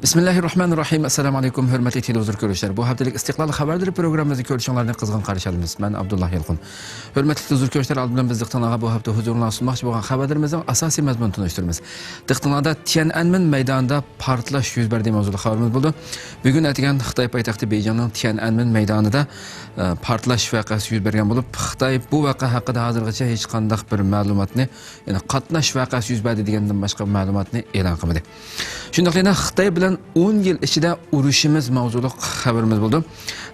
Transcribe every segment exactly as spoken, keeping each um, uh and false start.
بىسمىللاھىررەھمانىررەھىم. ئەسسالامۇ ئەلەيكۇم، ھۆرمەتلىك تېلېۋىزور كۆرۈشلەر. بۇ ھەپتىلىك ئىستىقلال خەۋەرلىرى پروگراممىمىزنى كۆرۈشۈڭلارنى قىزغىن قارشى ئالىمىز. مەن ئابدۇللا يالقۇن. ھۆرمەتلىك تېلېۋىزور كۆرۈشلەر، ئالدى بىلەن بىز دىققىتىڭلارغا بۇ ھەپتە ھۇزۇرۇڭلارغا سۇنماقچى بولغان خەۋەرلىرىمىزنىڭ ئاساسىي مەزمۇنىنى تونۇشتۇرىمىز. دىققىتىڭلاردا تيەنئەنمېن مەيدانىدا پارتلاش يۈز بەردى ماۋزۇلۇق خەۋىرىمىز بولىدۇ. بۈگۈن ئەتىگەن خىتاي پايتەختى بېيجىڭنىڭ تيەنئەنمېن مەيدانىدا، ئە، پارتلاش ۋەقەسى يۈز بەرگەن بولۇپ، خىتاي بۇ ۋەقە ھەققىدە ھازىرغىچە ھېچقانداق بىر مەلۇماتنى، يەنى قاتناش ۋەقەسى يۈز بەردى دېگەندىن باشقا مەلۇماتنى ئېلان قىلمىدى. شۇنداقلا يەنە خىتاي بىلەن ئون يىل ئىچىدە ئۇرۇشىمىز ماۋزۇلۇق خەۋىرىمىز بولىدۇ.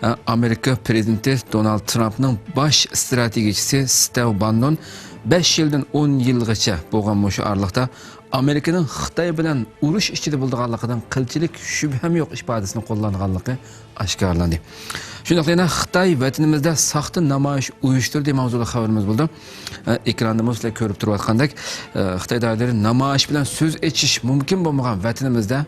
ئە، ئامېرىكا پرېزىدېنتى دونالد ترامپنىڭ باش ئىستراتېگىيىچىسى ستېۋ باننون بەش يىلدىن ئون يىلغىچە بولغان مۇشۇ ئارىلىقتا ئامېرىكىنىڭ خىتاي بىلەن ئۇرۇش ئىچىدە بولىدىغانلىقىدىن قىلچىلىك شۈبھەم يوق ئىپادىسىنى قوللانغانلىقى ئاشكارىلاندى. شۇنداقلا يەنە خىتاي ۋەتىنىمىزدە ساختا نامايىش ئۇيۇشتۇردى ماۋزۇلۇق خەۋىرىمىز بولىدۇ. ئە، ئېكراندىمۇ سىلەر كۆرۈپ تۇرۇۋاتقاندەك، ئە، خىتاي دائىرىلىرى نامايىش بىلەن سۆز ئېچىش مۇمكىن بولمىغان ۋەتىنىمىزدە،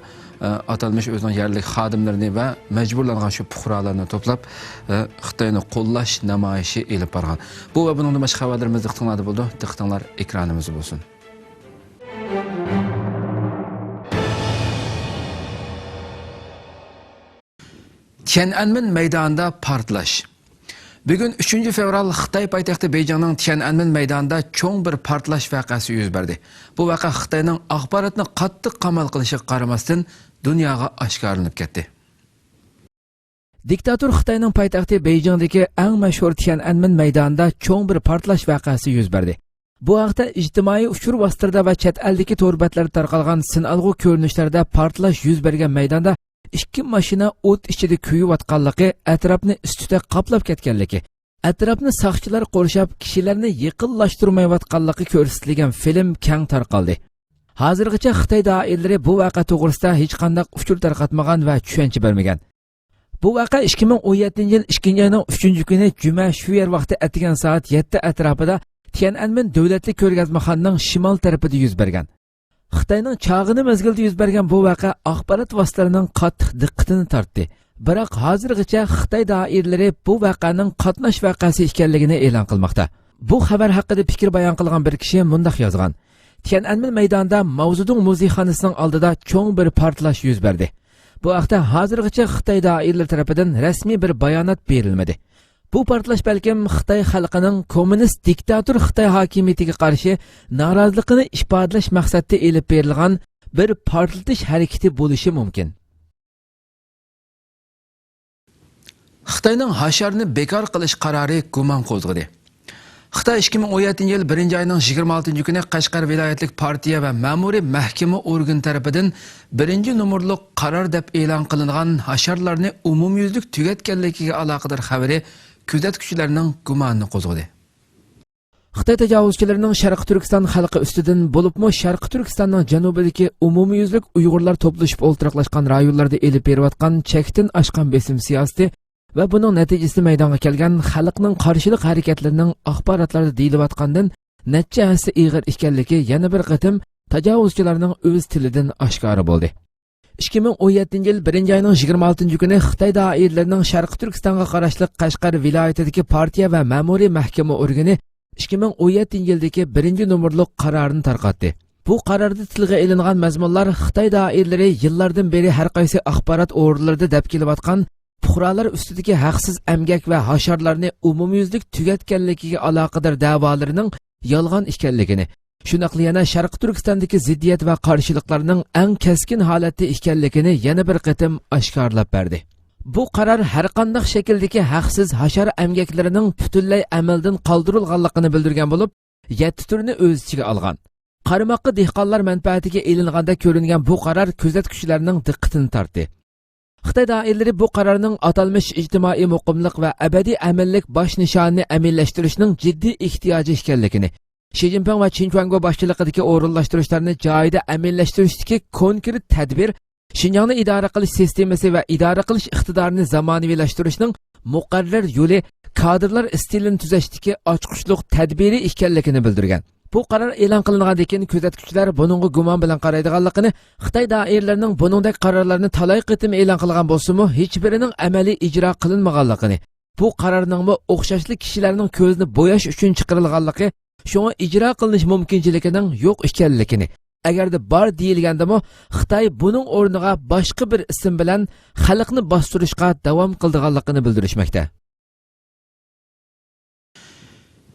ئە، ئاتالمىش ئۆزىنىڭ يەرلىك خادىملىرىنى ۋە مەجبۇرلانغان شۇ پۇقرالارنى توپلاپ، ئە، خىتاينى قوللاش نامايىشى ئېلىپ بارغان. بۇ ۋە بۇنىڭدىن باشقا خەۋەرلىرىمىز دىققىتىڭلاردا بولىدۇ. دىققىتىڭلار ئېكرانىمىزدا بولسۇن. تيەنئەنمېن مەيدانىدا پارتلاش. بۈگۈن، ئۈچىنچى فېۋرال، خىتاي پايتەختى بېيجىڭنىڭ تيەنئەنمېن مەيدانىدا چوڭ بىر پارتلاش ۋەقەسى يۈز بەردى. بۇ ۋەقە خىتاينىڭ ئاخباراتنى قاتتىق قامال قىلىشىغا قارىماستىن، دۇنياغا ئاشكارىلىنىپ كەتتى. دىكتاتور خىتاينىڭ پايتەختى بېيجىڭدىكى ئەڭ مەشھۇر تيەنئەنمېن مەيدانىدا چوڭ بىر پارتلاش ۋەقەسى يۈز بەردى. بۇ ھەقتە ئىجتىمائىي ئۇچۇر ۋاسىتىلىرىدا ۋە چەت ئەلدىكى تور بەتلەردە تارقالغان سىنئالغۇ كۆرۈنۈشلەردە پارتلاش يۈز بەرگەن مەيداندا ئىككى ماشىنا ئوت ئىچىدە كۆيۈۋاتقانلىقى، ئەتراپنى ئىس-تۈتەك قاپلاپ كەتكەنلىكى، ئەتراپنى ساقچىلار قورشاپ، كىشىلەرنى يېقىنلاشتۇرمايۋاتقانلىقى كۆرسىتىلگەن فىلىم كەڭ تارقالدى. ھازىرغىچە خىتاي دائىرىلىرى بۇ ۋەقە توغرىسىدا ھېچقانداق ئۇچۇر تارقاتمىغان ۋە چۈشەنچە بەرمىگەن. بۇ ۋەقە ئىككى مىڭ ئون يەتتىنچى يىل ئىككىنچى ئاينىڭ ئۈچىنچى كۈنى جۈمە شۇ يەر ۋاقتى ئەتىگەن سائەت يەتتە ئەتراپىدا تيەنئەنمېن دۆلەتلىك كۆرگەزمىخانىنىڭ شىمال تەرىپىدە يۈز بەرگەن. خىتاينىڭ چاغىنى مەزگىلدە يۈز بەرگەن بۇ ۋەقە ئاخبارات ۋاسىتىلىرىنىڭ قاتتىق دىققىتىنى تارتتى. بىراق، ھازىرغىچە خىتاي دائىرىلىرى بۇ ۋەقەنىڭ قاتناش ۋەقەسى ئىكەنلىكىنى ئېلان قىلماقتا. بۇ خەۋەر ھەققىدە پىكىر بايان قىلغان بىر كىشى مۇنداق يازغان: تيەنئەنمېن مەيدانىدا ماۋزېدۇڭ مۇزېيخانىسىنىڭ ئالدىدا چوڭ بىر پارتلاش يۈز بەردى. بۇ ھەقتە ھازىرغىچە خىتاي دائىرىلىرى تەرىپىدىن رەسمىي بىر بايانات بېرىلمىدى. بۇ پارتلاش بەلكىم خىتاي خەلقىنىڭ كوممۇنىست دىكتاتور خىتاي ھاكىمىيىتىگە قارشى نارازىلىقىنى ئىپادىلەش مەقسەتتە ئېلىپ بېرىلغان بىر پارتلىتىش ھەرىكىتى بولۇشى مۇمكىن. خىتاينىڭ ھاشارنى بىكار قىلىش قارارى گۇمان قوزغىدى. خىتاي ئىككى مىڭ ئون يەتتىنچى يىل بىرىنچى ئاينىڭ يىگىرمە ئالتىنچى كۈنى قەشقەر ۋىلايەتلىك پارتىيە ۋە مەمۇرىي مەھكىمە ئورگىنى تەرىپىدىن بىرىنچى نومۇرلۇق قارار دەپ ئېلان قىلىنغان ھاشارلارنى ئومۇميۈزلۈك تۈگەتكەنلىكىگە ئالاقىدار خەۋىرى كۆزەتكۈچىلەرنىڭ گۇمانىنى قوزغىدى. خىتاي تاجاۋۇزچىلىرىنىڭ شەرقىي تۈركىستان خەلقى ئۈستىدىن، بولۇپمۇ شەرقىي تۈركىستاننىڭ جەنۇبىدىكى ئومۇميۈزلۈك ئۇيغۇرلار توپلىشىپ ئولتۇراقلاشقان رايونلاردا ئېلىپ بېرىۋاتقان چەكتىن ئاشقان بېسىم سىياسىتى ۋە بۇنىڭ نەتىجىسىدە مەيدانغا كەلگەن خەلقنىڭ قارشىلىق ھەرىكەتلىرىنىڭ ئاخباراتلاردا دېيىلىۋاتقاندىن نەچچە ھەسسە ئېغىر ئىكەنلىكى يەنە بىر قېتىم تاجاۋۇزچىلارنىڭ ئۆز تىلىدىن ئاشكارا بولدى. ئىككى مىڭ ئون يەتتىنچى يىل بىرىنچى ئاينىڭ يىگىرمە ئالتىنچى كۈنى خىتاي دائىرىلىرىنىڭ شەرقىي تۈركىستانغا قاراشلىق قەشقەر ۋىلايىتىدىكى پارتىيە ۋە مەمۇرىي مەھكىمە ئورگىنى ئىككى مىڭ ئون يەتتىنچى يىلدىكى بىرىنچى نومۇرلۇق قارارىنى تارقاتتى. بۇ قاراردا تىلغا ئېلىنغان مەزمۇنلار خىتاي دائىرىلىرى يىللاردىن بېرى ھەر قايسى ئاخبارات ئورۇنلىرىدا دەپ كېلىۋاتقان پۇقرالار ئۈستىدىكى ھەقسىز ئەمگەك ۋە ھاشارلارنى ئومۇميۈزلۈك تۈگەتكەنلىكىگە ئالاقىدار دەۋالىرىنىڭ يالغان ئىكەنلىكىنى، شۇنداقلا يەنە شەرقىي تۈركىستاندىكى زىددىيەت ۋە قارشىلىقلارنىڭ ئەڭ كەسكىن ھالەتتە ئىكەنلىكىنى يەنە بىر قېتىم ئاشكارىلاپ بەردى. بۇ قارار ھەرقانداق شەكىلدىكى ھەقسىز ھاشار ئەمگەكلىرىنىڭ پۈتۈنلەي ئەمەلدىن قالدۇرۇلغانلىقىنى بىلدۈرگەن بولۇپ، يەتتە تۈرنى ئۆز ئىچىگە ئالغان. قارىماققا دېھقانلار مەنپەئەتىگە ئېلىنغاندەك كۆرۈنگەن بۇ قارار كۆزەتكۈچىلەرنىڭ دىققىتىنى تارتتى. خىتاي دائىرىلىرى بۇ قارارنىڭ ئاتالمىش ئىجتىمائىي مۇقىملىق ۋە ئەبەدىي ئەمىنلىك باش نىشانىنى ئەمەلىيلەشتۈرۈشنىڭ جىددىي ئېھتىياجى ئىكەنلىكىنى، شى جىنپىڭ ۋە چېن چۈەنگو باشچىلىقىدىكى ئورۇنلاشتۇرۇشلارنى جايىدا ئەمەلىيلەشتۈرۈشتىكى كونكرېت تەدبىر، شىنجاڭنى ئىدارە قىلىش سىستېمىسى ۋە ئىدارە قىلىش ئىقتىدارىنى زامانىۋىلاشتۇرۇشنىڭ مۇقەررەر يولى، كادىرلار ئىستىلىنى تۈزەشتىكى ئاچقۇچلۇق تەدبىرى ئىكەنلىكىنى بىلدۈرگەن. بۇ قارار ئېلان قىلىنغاندىن كېيىن، كۆزەتكۈچىلەر بۇنىڭغا گۇمان بىلەن قارايدىغانلىقىنى، خىتاي دائىرىلىرىنىڭ بۇنىڭدەك قارارلارنى تالاي قېتىم ئېلان قىلغان بولسىمۇ، ھېچبىرىنىڭ ئەمەلىي ئىجرا قىلىنمىغانلىقىنى، بۇ قارارنىڭمۇ ئوخشاشلا كىشىلەرنىڭ كۆزىنى بوياش ئۈچۈن چىقىرىلغانلىقى، شۇڭا ئىجرا قىلىنىش مۇمكىنچىلىكىنىڭ يوق ئىكەنلىكىنى، ئەگەردە بار دېيىلگەندىمۇ، خىتاي بۇنىڭ ئورنىغا باشقا بىر ئىسىم بىلەن خەلقنى باستۇرۇشقا داۋام قىلىدىغانلىقىنى بىلدۈرۈشمەكتە.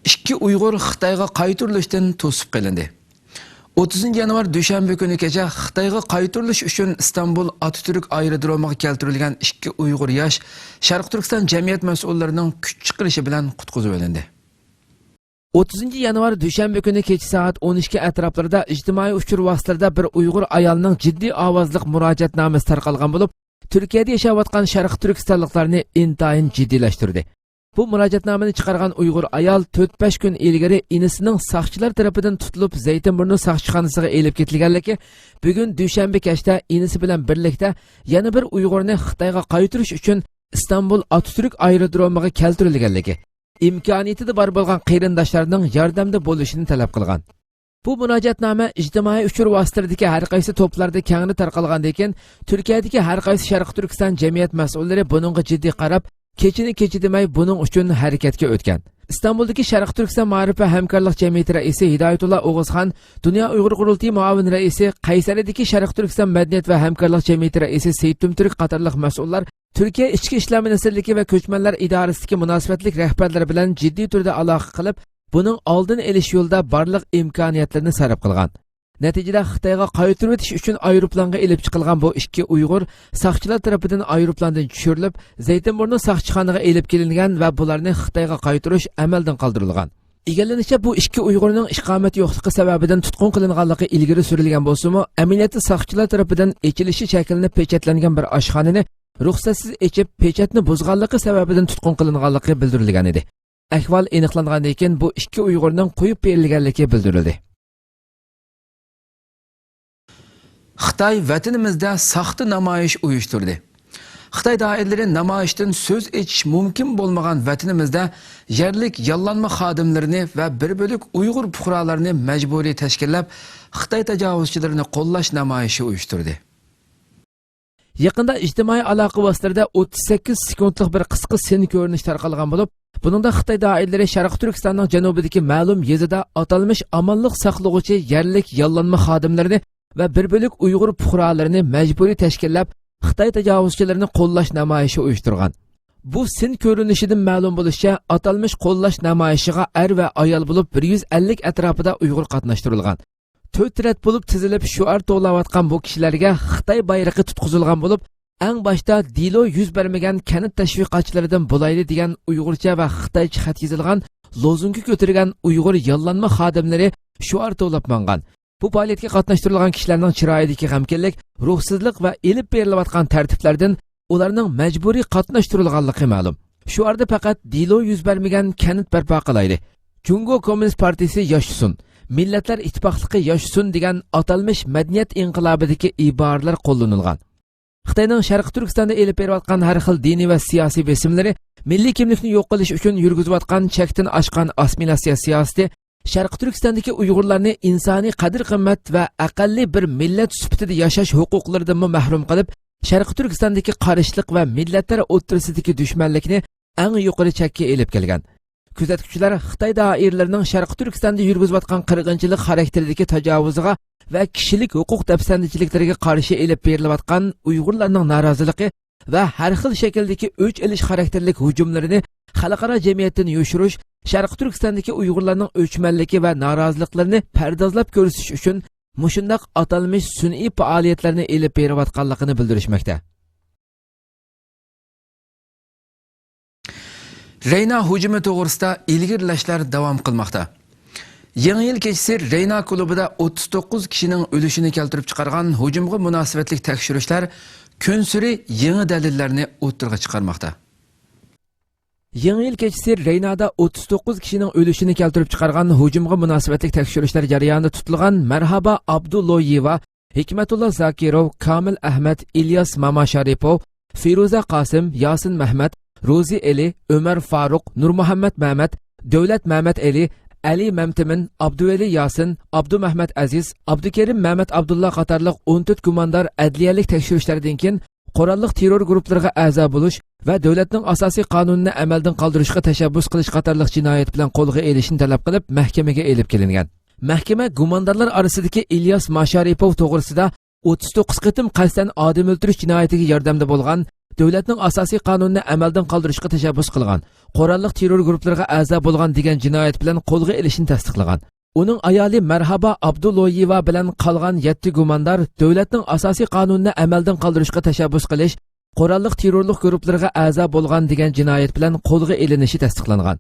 ئىككى ئۇيغۇر خىتايغا قايتۇرۇلۇشتىن توسۇپ قېلىندى. ئوتتۇزىنچى يانۋار دۈشەنبە كۈنى كېچە خىتايغا قايتۇرۇلۇش ئۈچۈن ئىستانبۇل ئاتاتۈرك ئايرودرومىغا كەلتۈرۈلگەن ئىككى ئۇيغۇر ياش شەرقىي تۈركىستان جەمئىيەت مەسئۇللىرىنىڭ كۈچ چىقىرىشى بىلەن قۇتقۇزۇۋېلىندى. ئوتتۇزىنچى يانۋار دۈشەنبە كۈنى كېچە سائەت ئون ئىككى ئەتراپلىرىدا ئىجتىمائىي ئۇچۇر ۋاسىتىلىرىدا بىر ئۇيغۇر ئايالنىڭ جىددىي ئاۋازلىق مۇراجىئەتنامىسى تارقالغان بولۇپ، تۈركىيەدە ياشاۋاتقان شەرقىي تۈركىستانلىقلارنى ئىنتايىن جىددىيلەشتۈردى. بۇ مۇراجىئەتنامىنى چىقارغان ئۇيغۇر ئايال تۆت-بەش كۈن ئىلگىرى ئىنىسىنىڭ ساقچىلار تەرىپىدىن تۇتۇلۇپ، زەيتىنبۇرنۇ ساقچىخانىسىغا ئېلىپ كېتىلگەنلىكى، بۈگۈن دۈشەنبە كەچتە ئىنىسى بىلەن بىرلىكتە يەنە بىر ئۇيغۇرنى خىتايغا قايتۇرۇش ئۈچۈن ئىستانبۇل ئاتاتۈرك ئايرودرومىغا كەلتۈرۈلگەنلىكى، ئىمكانىيىتىدە بار بولغان قېرىنداشلارنىڭ ياردەمدە بولۇشىنى تەلەپ قىلغان. بۇ مۇراجىئەتنامە ئىجتىمائىي ئۇچۇر ۋاسىتىلىرىدىكى ھەر قايسى توپلاردا كەڭرى تارقالغاندىن كېيىن، تۈركىيەدىكى ھەر قايسى شەرقىي تۈركىستان جەمئىيەت مەسئۇللىرى بۇنىڭغا جىددىي قاراپ، كېچىنى كېچە دېمەي بۇنىڭ ئۈچۈن ھەرىكەتكە ئۆتكەن. ئىستانبۇلدىكى شەرقىي تۈركىستان مائارىپ ۋە ھەمكارلىق جەمئىيىتى رەئىسى ھىدايەتۇللا ئوغۇزخان، دۇنيا ئۇيغۇر قۇرۇلتىيى مۇئاۋىن رەئىسى، قەيسەرىدىكى شەرقىي تۈركىستان مەدەنىيەت ۋە ھەمكارلىق جەمئىيىتى رەئىسى سېيىت تۈمتۈرك قاتارلىق مەسئۇللار تۈركىيە ئىچكى ئىشلار مىنىستىرلىكى ۋە كۆچمەنلەر ئىدارىسىدىكى مۇناسىۋەتلىك رەھبەرلەر بىلەن جىددىي تۈردە ئالاقە قىلىپ، بۇنىڭ ئالدىنى ئېلىش يولىدا بارلىق ئىمكانىيەتلىرىنى سەرپ قىلغان. نەتىجىدە خىتايغا قايتۇرۇۋېتىش ئۈچۈن ئايروپىلانغا ئېلىپ چىقىلغان بۇ ئىككى ئۇيغۇر ساقچىلار تەرىپىدىن ئايروپىلاندىن چۈشۈرۈلۈپ، زەيتىنبۇرنۇ ساقچىخانىغا ئېلىپ كېلىنگەن ۋە بۇلارنى خىتايغا قايتۇرۇش ئەمەلدىن قالدۇرۇلغان. ئىگىلىنىشىچە، بۇ ئىككى ئۇيغۇرنىڭ ئىقامەت يوقلۇقى سەۋەبىدىن تۇتقۇن قىلىنغانلىقى ئىلگىرى سۈرۈلگەن بولسىمۇ، ئەمەلىيەتتە ساقچىلار تەرىپىدىن ئېچىلىشى شەكلىنىپ پېچەتلەنگەن بىر ئاشخانىنى رۇخسەتسىز ئېچىپ، پېچەتنى بۇزغانلىقى سەۋەبىدىن تۇتقۇن قىلىنغانلىقى بىلدۈرۈلگەن ئىدى. ئەھۋال ئېنىقلانغاندىن كېيىن، بۇ ئىككى ئۇيغۇرنىڭ قويۇپ بېرىلگەنلىكى بىلدۈرۈلدى. خىتاي ۋەتىنىمىزدە ساختا نامايىش ئۇيۇشتۇردى. خىتاي دائىرىلىرى نامايىشتىن سۆز ئېچىش مۇمكىن بولمىغان ۋەتىنىمىزدە يەرلىك ياللانما خادىملىرىنى ۋە بىر بۆلەك ئۇيغۇر پۇقرالىرىنى مەجبۇرىي تەشكىللەپ، خىتاي تاجاۋۇزچىلىرىنى قوللاش نامايىشى ئۇيۇشتۇردى. يېقىندا ئىجتىمائىي ئالاقە ۋاسىتىلىرىدە ئوتتۇز سەككىز سېكۇنتلۇق بىر قىسقا سىن كۆرۈنۈش تارقالغان بولۇپ، بۇنىڭدا خىتاي دائىرىلىرى شەرقىي تۈركىستاننىڭ جەنۇبىدىكى مەلۇم يېزىدا ئاتالمىش ئامانلىق ساقلىغۇچى يەرلىك ياللانما خادىملىرىنى ۋە بىر بۆلەك ئۇيغۇر پۇقرالىرىنى مەجبۇرىي تەشكىللەپ، خىتاي تاجاۋۇزچىلىرىنى قوللاش نامايىشى ئۇيۇشتۇرغان. بۇ سىن كۆرۈنۈشىدىن مەلۇم بولۇشىچە، ئاتالمىش قوللاش نامايىشىغا ئەر ۋە ئايال بولۇپ بىر يۈز ئەللىك ئەتراپىدا ئۇيغۇر قاتناشتۇرۇلغان. تۆت رەت بولۇپ تىزىلىپ شوئار توۋلاۋاتقان بۇ كىشىلەرگە خىتاي بايرىقى تۇتقۇزۇلغان بولۇپ، ئەڭ باشتا دېلو يۈز بەرمىگەن كەنت تەشۋىقاتچىلىرىدىن بولايلى دېگەن ئۇيغۇرچە ۋە خىتايچە خەت يېزىلغان لوزۇنكا كۆتۈرگەن ئۇيغۇر ياللانما خادىملىرى شوئار توۋلاپ ماڭغان. بۇ پائالىيەتكە قاتناشتۇرۇلغان كىشىلەرنىڭ چىرايىدىكى غەمكىنلىك، روھسىزلىق ۋە ئېلىپ بېرىلىۋاتقان تەرتىپلەردىن ئۇلارنىڭ مەجبۇرىي قاتناشتۇرۇلغانلىقى مەلۇم. شۇ ئارىدا پەقەت دېلو يۈز بەرمىگەن كەنت بەرپا قىلايلى، جۇڭگو كوممۇنىست پارتىيىسى ياشىسۇن، مىللەتلەر ئىتتىپاقلىقى ياشىسۇن دېگەن ئاتالمىش مەدەنىيەت ئىنقىلابىدىكى ئىبارىلەر قوللىنىلغان. خىتاينىڭ شەرقىي تۈركىستاندا ئېلىپ بېرىۋاتقان ھەر خىل دىنىي ۋە سىياسىي بېسىملىرى، مىللىي كىملىكنى يوق قىلىش ئۈچۈن يۈرگۈزۈۋاتقان چەكتىن ئاشقان ئاسسىمىلياتسىيە سىياسىتى، شەرقىي تۈركىستاندىكى ئۇيغۇرلارنى ئىنسانىي قەدىر-قىممەت ۋە ئەقەللىي بىر مىللەت سۈپىتىدە ياشاش ھوقۇقلىرىدىنمۇ مەھرۇم قىلىپ، شەرقىي تۈركىستاندىكى قارشىلىق ۋە مىللەتلەر ئوتتۇرىسىدىكى دۈشمەنلىكنى ئەڭ يۇقىرى چەككە ئېلىپ كەلگەن. كۆزەتكۈچىلەر خىتاي دائىرىلىرىنىڭ شەرقىي تۈركىستاندا يۈرگۈزۈۋاتقان قىرغىنچىلىق خاراكتېرىدىكى تاجاۋۇزىغا ۋە كىشىلىك ھوقۇق دەپسەندىچىلىكلىرىگە قارشى ئېلىپ بېرىلىۋاتقان ئۇيغۇرلارنىڭ نارازىلىقى ۋە ھەر خىل شەكىلدىكى ئۆچ ئېلىش خاراكتېرلىك ھۇجۇملىرىنى خەلقئارا جەمئىيەتتىن يوشۇرۇش، شەرقىي تۈركىستاندىكى ئۇيغۇرلارنىڭ ئۆچمەنلىكى ۋە نارازىلىقلىرىنى پەردازلاپ كۆرسىتىش ئۈچۈن مۇشۇنداق ئاتالمىش سۈنئىي پائالىيەتلەرنى ئېلىپ بېرىۋاتقانلىقىنى بىلدۈرۈشمەكتە. رەينا ھۇجۇمى توغرىسىدا ئىلگىرىلەشلەر داۋام قىلماقتا. يېڭى يىل كېچىسى رەينا كۇلۇبىدا ئوتتۇز توققۇز كىشىنىڭ ئۆلۈشىنى كەلتۈرۈپ چىقارغان ھۇجۇمغا مۇناسىۋەتلىك تەكشۈرۈشلەر كۈنسېرى يېڭى دەلىللەرنى ئوتتۇرىغا چىقارماقتا. يېڭى يىل كېچىسى رەينادا ئوتتۇز توققۇز كىشىنىڭ ئۆلۈشىنى كەلتۈرۈپ چىقارغان ھۇجۇمغا مۇناسىۋەتلىك تەكشۈرۈشلەر جەريانىدا تۇتۇلغان مەرھابا ئابدۇلويېۋا، ھېكمەتۇللا زاكىروۋ، كامىل ئەھمەت، ئىلياس ماماشارىپوۋ، فىرۇزە قاسىم، ياسىن مەھمەت، روزى ئېلى، ئۆمەر فاروق، نۇرمۇھەممەت مەمەت، دۆلەت مەمەتئېلى، ئەلى مەمتىمىن، ئابدۇۋەلى ياسىن، ئابدۇمەمەت ئەزىز، ئابدۇكېرىم مەمەت ئابدۇللا قاتارلىق ئون تۆت گۇماندار ئەدلىيەلىك تەكشۈرۈشلەردىن كېيىن، قوراللىق تېررور گۇرۇپپىلىرىغا ئەزا بولۇش ۋە دۆلەتنىڭ ئاساسىي قانۇنىنى ئەمەلدىن قالدۇرۇشقا تەشەببۇس قىلىش قاتارلىق جىنايەت بىلەن قولغا ئېلىشنى تەلەپ قىلىپ، مەھكىمىگە ئېلىپ كېلىنگەن. مەھكىمە گۇماندارلار ئارىسىدىكى ئىلياس ماشارىپوۋ توغرىسىدا ئوتتۇز توققۇز قېتىم قەستەن ئادەم ئۆلتۈرۈش جىنايىتىگە ياردەمدە بولغان، دۆلەتنىڭ ئاساسىي قانۇنىنى ئەمەلدىن قالدۇرۇشقا تەشەببۇس قىلغان، قوراللىق تېررور گۇرۇپپىلىرىغا ئەزا بولغان دېگەن جىنايەت بىلەن قولغا ئېلىشنى تەستىقلىغان. ئۇنىڭ ئايالى مەرھابا ئابدۇلويېۋا بىلەن قالغان يەتتە گۇماندار دۆلەتنىڭ ئاساسىي قانۇنىنى ئەمەلدىن قالدۇرۇشقا تەشەببۇس قىلىش، قوراللىق تېررورلۇق گۇرۇپپىلىرىغا ئەزا بولغان دېگەن جىنايەت بىلەن قولغا ئېلىنىشى تەستىقلانغان.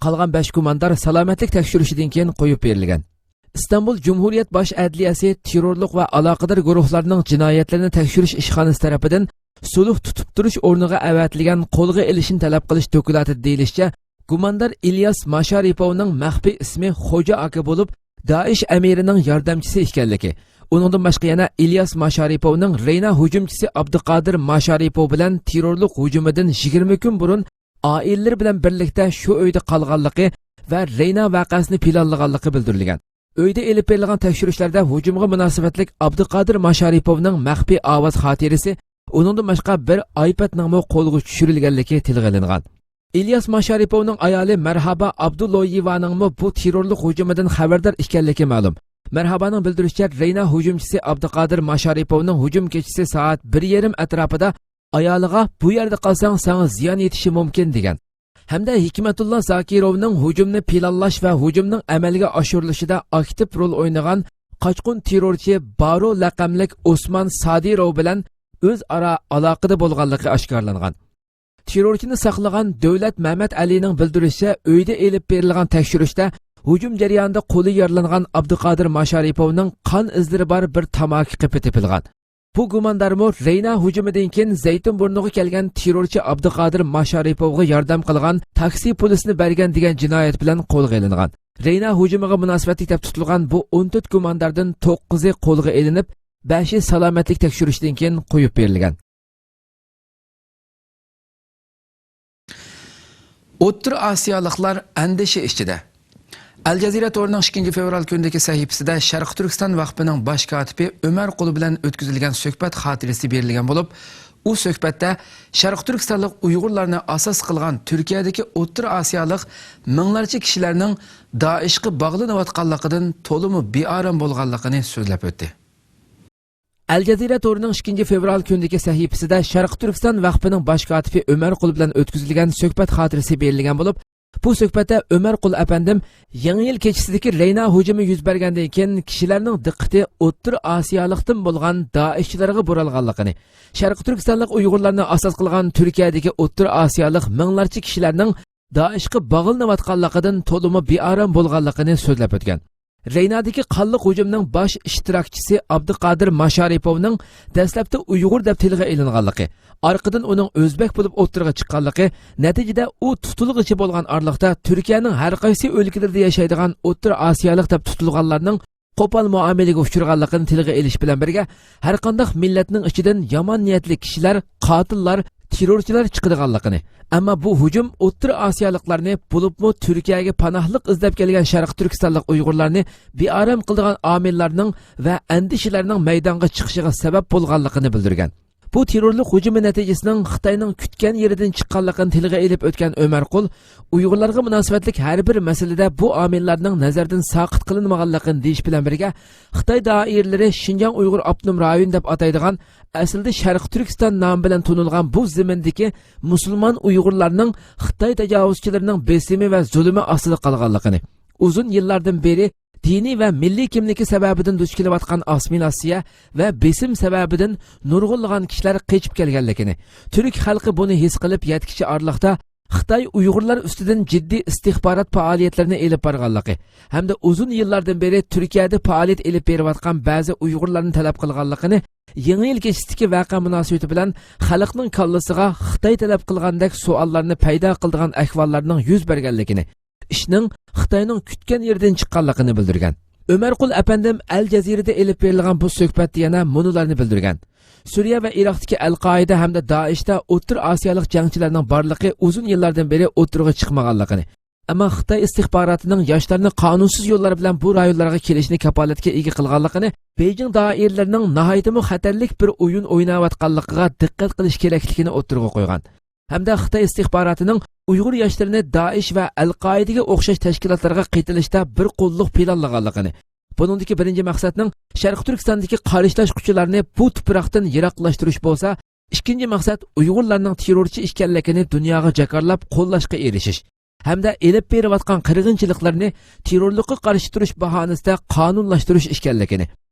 قالغان بەش گۇماندار سالامەتلىك تەكشۈرۈشىدىن كېيىن قويۇپ بېرىلگەن. ئىستانبۇل جۇمھۇرىيەت باش ئەدلىيەسى تېررورلۇق ۋە ئالاقىدار گۇرۇھلارنىڭ جىنايەتلىرىنى تەكشۈرۈش ئىشخانىسى تەرىپىدىن سۇلۇھ تۇتۇپ تۇرۇش ئورنىغا ئەۋەتىلگەن قولغا ئېلىشنى تەلەپ قىلىش دوكلاتىدا دېيىلىشىچە، گۇماندار ئىلياس ماشارىپوۋنىڭ مەخپىي ئىسمى خوجا ئاكا بولۇپ، دائىش ئەمىرىنىڭ ياردەمچىسى ئىكەنلىكى، ئۇنىڭدىن باشقا يەنە ئىلياس ماشارىپوۋنىڭ رەينا ھۇجۇمچىسى ئابدۇقادىر ماشارىپوۋ بىلەن تېررورلۇق ھۇجۇمىدىن يىگىرمە كۈن بۇرۇن ئائىلىلىرى بىلەن بىرلىكتە شۇ ئۆيدە قالغانلىقى ۋە رەينا ۋەقەسىنى پىلانلىغانلىقى بىلدۈرۈلگەن. ئۆيدە ئېلىپ بېرىلغان تەكشۈرۈشلەردە ھۇجۇمغا مۇناسىۋەتلىك ئابدۇقادىر ماشارىپوۋنىڭ مەخپىي ئاۋاز خاتىرىسى، ئۇنىڭدىن باشقا بىر ئايپادنىڭمۇ قولغا چۈشۈرۈلگەنلىكى تىلغا ئېلىنغان. ئىلياس ماشارىپوۋنىڭ ئايالى مەرھابا ئابدۇلويېۋانىڭمۇ بۇ تېررورلۇق ھۇجۇمىدىن خەۋەردار ئىكەنلىكى مەلۇم. مەرھابانىڭ بىلدۈرۈشىچە، رەينا ھۇجۇمچىسى ئابدۇقادىر ماشارىپوۋنىڭ ھۇجۇم كېچىسى سائەت بىر يېرىم ئەتراپىدا ئايالىغا، «بۇ يەردە قالساڭ، ساڭا زىيان يېتىشى مۇمكىن» دېگەن. ھەمدە ھېكمەتۇللا زاكىروۋنىڭ ھۇجۇمنى پىلانلاش ۋە ھۇجۇمنىڭ ئەمەلگە ئاشۇرۇلۇشىدا ئاكتىپ رول ئوينىغان قاچقۇن تېررورچى بارو لەقەملىك ئوسمان سادىروۋ بىلەن ئۆزئارا ئالاقىدە بولغانلىقى ئاشكارىلانغان. تېررورچىنى ساقلىغان دۆلەت مەمەتئەلىنىڭ بىلدۈرۈشىچە، ئۆيدە ئېلىپ بېرىلغان تەكشۈرۈشتە ھۇجۇم جەريانىدا قولى يارىلانغان ئابدۇقادىر ماشارىپوۋنىڭ قان ئىزلىرى بار بىر تاماكا قېپى تېپىلغان. بۇ گۇماندارمۇ رەينا ھۇجۇمىدىن كېيىن زەيتۇنبۇرنىغا كەلگەن تېررورچى ئابدۇقادىر ماشارىپوۋغا ياردەم قىلغان تاكسى پۇلىسىنى بەرگەن دېگەن جىنايەت بىلەن قولغا ئېلىنغان. رەينا ھۇجۇمىغا مۇناسىۋەتلىك دەپ تۇتۇلغان بۇ ئون تۆت گۇمانداردىن توققۇزى قولغا ئېلىنىپ، بەشى سالامەتلىك تەكشۈرۈشىدىن كېيىن قويۇپ بېرىلگەن. ئوتتۇرا ئاسىيالىقلار ئەندىشە ئىچىدە. ئەل جەزىرە تورىنىڭ ئىككىنچى فېۋرال كۈنىدىكى سەھىپىسىدە شەرقىي تۈركىستان ۋەقپىنىڭ باش كاتىپى ئۆمەر قۇل بىلەن ئۆتكۈزۈلگەن سۆھبەت خاتىرىسى بېرىلگەن بولۇپ، ئۇ سۆھبەتتە شەرقىي تۈركىستانلىق ئۇيغۇرلارنى ئاساس قىلغان تۈركىيەدىكى ئوتتۇرا ئاسىيالىق مىڭلارچە كىشىلەرنىڭ دائىشقا باغلىنىۋاتقانلىقىدىن تولىمۇ بىئارام بولغانلىقىنى سۆزلەپ ئۆتتى. ئەل جەزىرە تورىنىڭ ئىككىنچى فېۋرال كۈنىدىكى سەھىپىسىدە شەرقىي تۈركىستان ۋەقپىنىڭ باش كاتىپى ئۆمەر قۇل بىلەن ئۆتكۈزۈلگەن سۆھبەت خاتىرىسى بېرىلگەن بولۇپ، بۇ سۆھبەتتە ئۆمەر قۇل ئەپەندىم يېڭى يىل كېچىسىدىكى رەينا ھۇجۇمى يۈز بەرگەندىن كېيىن كىشىلەرنىڭ دىققىتى ئوتتۇرا ئاسىيالىقتىن بولغان دائىشچىلارغا بۇرالغانلىقىنى، شەرقىي تۈركىستانلىق ئۇيغۇرلارنى ئاساس قىلغان تۈركىيەدىكى ئوتتۇرا ئاسىيالىق مىڭلارچە كىشىلەرنىڭ دائىشقا باغلىنىۋاتقانلىقىدىن تولىمۇ بىئارام بولغانلىقىنى سۆزلەپ ئۆتكەن. رەينادىكى قانلىق ھۇجۇمنىڭ باش ئىشتىراكچىسى ئابدۇقادىر ماشارىپوۋنىڭ دەسلەپتە ئۇيغۇر دەپ تىلغا ئېلىنغانلىقى، ئارقىدىن ئۇنىڭ ئۆزبەك بولۇپ ئوتتۇرىغا چىققانلىقى، نەتىجىدە ئۇ تۇتۇلغۇچى بولغان ئارىلىقتا تۈركىيەنىڭ ھەر قايسى ئۆلكىلىرىدە ياشايدىغان ئوتتۇرا ئاسىيالىق دەپ تۇتۇلغانلارنىڭ قوپال مۇئامىلىگە ئۇچرىغانلىقىنى تىلغا ئېلىش بىلەن بىرگە، ھەرقانداق مىللەتنىڭ ئىچىدىن يامان نىيەتلىك كىشىلەر، قاتىللار، تېررورچىلار چىقىدىغانلىقىنى، ئەمما بۇ ھۇجۇم ئوتتۇرا ئاسىيالىقلارنى، بولۇپمۇ تۈركىيەگە پاناھلىق ئىزدەپ كەلگەن شەرقىي تۈركىستانلىق ئۇيغۇرلارنى بىئارام قىلىدىغان ئامىللارنىڭ ۋە ئەندىشىلەرنىڭ مەيدانغا چىقىشىغا سەۋەب بولغانلىقىنى بىلدۈرگەن. بۇ تېررورلۇق ھۇجۇمى نەتىجىسىنىڭ خىتاينىڭ كۈتكەن يېرىدىن چىققانلىقىنى تىلغا ئېلىپ ئۆتكەن ئۆمەر قۇل، ئۇيغۇرلارغا مۇناسىۋەتلىك ھەر بىر مەسىلىدە بۇ ئامىللارنىڭ نەزەردىن ساقىت قىلىنمىغانلىقىنى دېيىش بىلەن بىرگە، خىتاي دائىرىلىرى شىنجاڭ ئۇيغۇر ئاپتونوم رايونى دەپ ئاتايدىغان، ئەسلىدە شەرقىي تۈركىستان نامى بىلەن تونۇلغان بۇ زېمىندىكى مۇسۇلمان ئۇيغۇرلارنىڭ خىتاي تاجاۋۇزچىلىرىنىڭ بېسىمى ۋە زۇلۇمى ئاستىدا قالغانلىقىنى، ئۇزۇن يىللاردىن بېرى دىنىي ۋە مىللىي كىملىكى سەۋەبىدىن دۇچ كېلىۋاتقان ئاسسىمىلياتسىيە ۋە بېسىم سەۋەبىدىن نۇرغۇنلىغان كىشىلەر قېچىپ كەلگەنلىكىنى، تۈرك خەلقى بۇنى ھېس قىلىپ يەتكۈچە ئارىلىقتا خىتاي ئۇيغۇرلار ئۈستىدىن جىددىي ئىستىخبارات پائالىيەتلىرىنى ئېلىپ بارغانلىقى ھەمدە ئۇزۇن يىللاردىن بېرى تۈركىيەدە پائالىيەت ئېلىپ بېرىۋاتقان بەزى ئۇيغۇرلارنى تەلەپ قىلغانلىقىنى، يېڭى يىل كېچىسىدىكى ۋەقە مۇناسىۋىتى بىلەن خەلقنىڭ كاللىسىغا خىتاي تەلەپ قىلغاندەك سوئاللارنى پەيدا قىلىدىغان ئەھۋاللارنىڭ يۈز بەرگەنلىكىنى، ئىشنىڭ خىتاينىڭ كۈتكەن يېرىدىن چىققانلىقىنى بىلدۈرگەن. ئۆمەر قۇل ئەپەندىم ئەل جەزىرىدە ئېلىپ بېرىلغان بۇ سۆھبەتتە يەنە مۇنۇلارنى بىلدۈرگەن: سۈرىيە ۋە ئىراقتىكى ئەل قائىدە ھەمدە دائىشتا ئوتتۇرا ئاسىيالىق جەڭچىلەرنىڭ بارلىقى ئۇزۇن يىللاردىن بېرى ئوتتۇرىغا چىقمىغانلىقىنى، ئەمما خىتاي ئىستىخباراتىنىڭ ياشلارنى قانۇنسىز يوللار بىلەن بۇ رايونلارغا كېلىشىنى كاپالەتكە ئىگە قىلغانلىقىنى، بېيجىڭ دائىرىلىرىنىڭ ناھايىتىمۇ خەتەرلىك بىر ئويۇن ئويناۋاتقانلىقىغا دىققەت قىلىش كېرەكلىكىنى ئوتتۇرىغا قويغان. ھەمدە خىتاي ئىستىخباراتىنىڭ ئۇيغۇر ياشلىرىنى دائىش ۋە ئەل-قائىدىگە ئوخشاش تەشكىلاتلارغا قېتىلىشتا بىر قوللۇق پىلانلىغانلىقىنى، بۇنىڭدىكى بىرىنچى مەقسەتنىڭ شەرقىي تۈركىستاندىكى قارشىلاشقۇچىلارنى بۇ تۇپراقتىن يىراقلاشتۇرۇش بولسا، ئىككىنچى مەقسەت ئۇيغۇرلارنىڭ تېررورچى ئىكەنلىكىنى دۇنياغا جاكارلاپ قوللاشقا ئېرىشىش ھەمدە ئېلىپ بېرىۋاتقان قىرغىنچىلىقلىرىنى تېررورلۇققا قارشى تۇرۇش باھانىسىدە قانۇنلاشتۇرۇش ئىكەنلىكىنى،